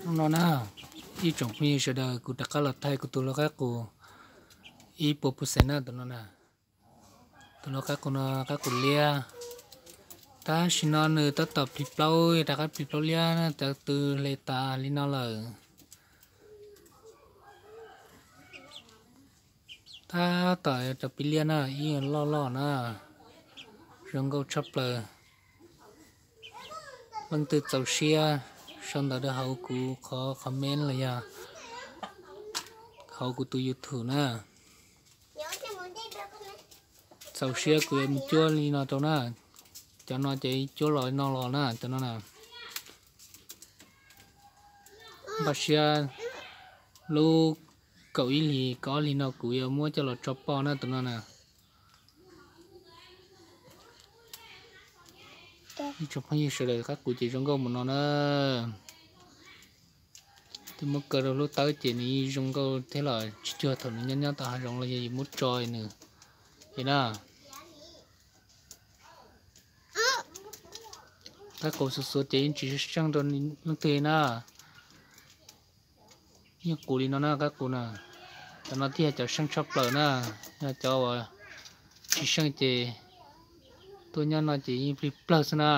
Hnub no na, ib tsoom phooj ywg sawv daws, kuv rov qab los thaij kuv tus lau qaib qus ib puas pus xees na tus no na. Tus lau qaib qus no qaib qus liab. Tam sim no nws tab tom plig plaub, rov qab plig plaub liab na, cov tw hle tas li no lawm. Tab tom rov plig liab na, ib loj loj na, zoo nkauj tshaj plaws. Leej twg txaus siab sau ntawv rau hauv kuv qhov comment los yog hauv kuv tus YouTube na. Txaus siab kuv yuav mus cuab li no rau na. Cov no ces cuab los no los na, cov no na. Npaj siab lub kaum ib hlis kaum ob hlis no kuv yuav muab coj los tso poj na tus no na. Ib tsoom phooj ywg sawv daws, qaib qus ces zoo nkauj mus no na. Twb muab kaw rau lub tawb ces nws zoo nkauj thiab los tsis cuag thaum nws nyob nyob tom hav zoov los yog yus muab tso nws li na. Qaib qus xuv xuav ces yeej tsis seej rau leej twg na. Yeej qus li no na qaib qus na. Cov no thiaj yog cov seej tshaj plaws na. Yog cov uas tsis seej ces tuaj nyob no ces yeej plig plawg xwb na.